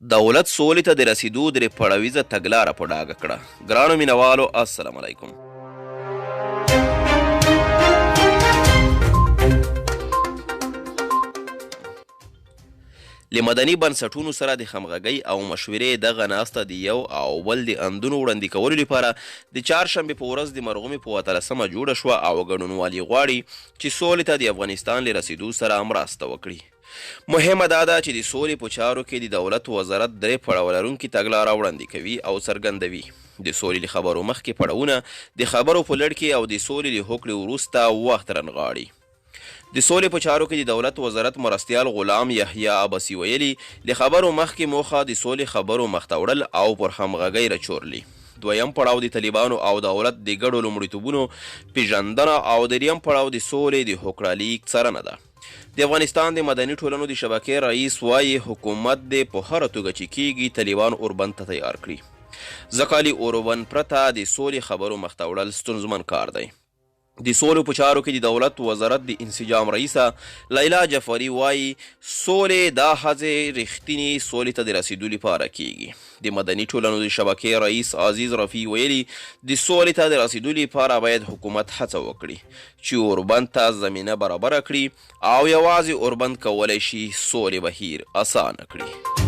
دولت سولې ته د رسېدو درې پړاویزه تګلاره په ډاګه کړه. ګرانو مینوالو السلام علیکم. له مدني بنسټونو سره د همغږۍ او مشورې دغه ناسته د یو او بل د اندونو وړاندې کولو لپاره د چهارشنبې په ورځ د مرغومې په 18مه جوړه شوه او ګډونوال یې غواړي چې سولې ته د افغانستان له رسېدو سره مرسته وکړي. مهمه دا ده چې د سولې په چارو کې د دولت وزارت درې پړاوه لرونکې تګلاره وړاندې کوي او څرګندوي، د سولې له خبرو مخکې پړاوونه، د خبرو په لړ کې او د سولې له هوکړې وروسته وخت رنغاړي. د سولې په چارو کې د دولت وزارت مرستیال غلام یحیی عباسي ویلي، له خبرو مخکې موخه د سولې خبرو مخته وړل او پر همغږۍ رچورلي. دویم پړاو د طالبانو او دولت د ګډو لومړیتوبونو پېژندنه او دریم پړاو د سولې د هوکړه لیک څارنه ده. د افغانستان د مدني ټولنو د شبکې رئیس وايي، حکومت دې په هره توګه چې کېږي طالبان اوربند ته تیار کړي، ځکه له اوربند پرته د سولې خبرو مخته وړل ستونزمن کار دی. د سولې په چارو کې د دولت وزارت د انسجام رئیسه لیلا جعفري وايي، سولې دا هڅې رښتینې سولې ته د رسېدو لپاره کېږي. د مدني ټولنو د شبکې رئیس عزیز رفیع ویلي، د سولې ته د رسېدو لپاره باید حکومت هڅه وکړي چې اوربند ته زمینه برابره کړي او یوازې اوربند کولی شي سولې بهیر اسانه کړي.